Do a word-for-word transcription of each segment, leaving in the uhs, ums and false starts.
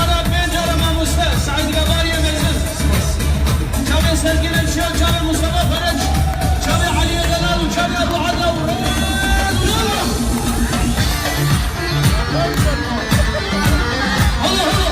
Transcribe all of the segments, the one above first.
Ara pênc ara mamoste Seîd Gabariyê mezin. Çavê Sezgînê Çiya, çavê Mustafa Ferenc, çavê Eliyê Delal û çavê Ebu Adra û Holo, holo.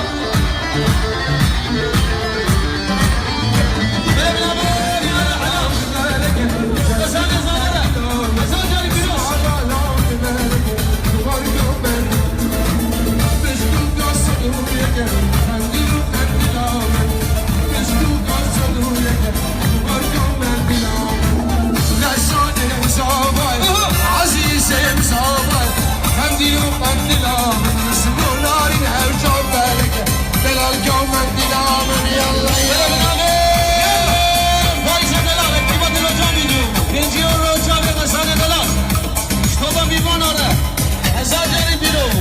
Pêncî euro çavê Xesanê Delal. Ji toba mîvana re. Hezar carî pîroz.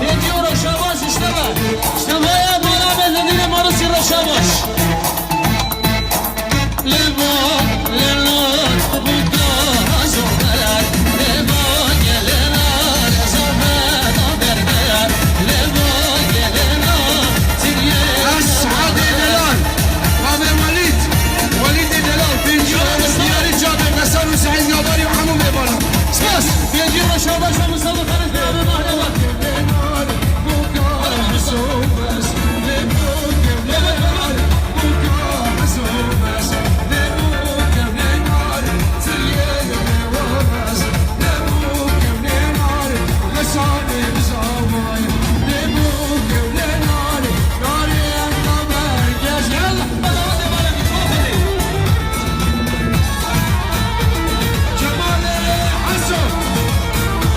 Pêncî euro şabaş, işte be. İşte vaya bana benzediğine marı sirre şabaş. Es'adê Delal, Babê Welîd, Welîdê Delal, pêncî euro diyarî çavê Xesan û Seîd Gabarî û hemû mêvanan. Spas. Pêncî euro şabaş ve Mustafa Ferenc Bey, Babê Mahir.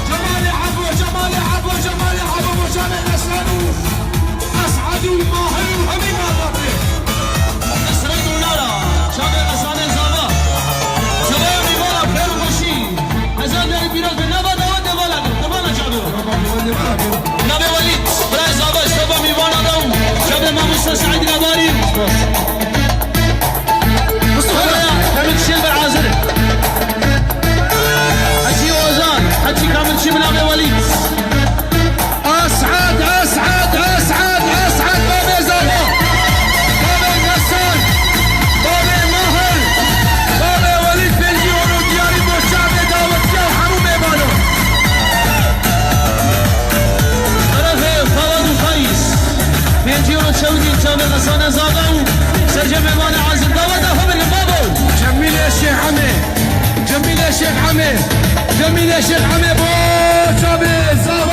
Cemalê Efo, Cemalê Efo, Cemalê Efo, Boşanê Neslan û Es'ad û Mahir û hemî malbatê. Esra Dolara, çavê Xesanê Zava. Çavaya mîvana xêr û xweşî. Hezar carî pîroz be, nava dawa devala kir, qurban çavi. Navê Welîd, birayê Zava, ji toba mîvana da û çavê mamoste Seîd Gabarî. Mustafa, Hemid Şêl be hazir. Hecî Ozan, Hecî Kamilçî, bi navê Welîd. Es'ad, Es'ad, Es'ad, Es'ad, babê Zava, babê Nesan, babê Mahir, babê Welîd, pêncî euro diyarî bo çavê dawetiya û hemû mêvanan. Terefê Xalad û Fayîz, pêncî euro çewdî çavê Xesane Zava û sercê mêvanê ezîz, daweta xwe bikin babo. Cemîlê Şêx Emê, Cemîlê Şêx Emê, Cemîlê Şêx Emê bo çavê Zava.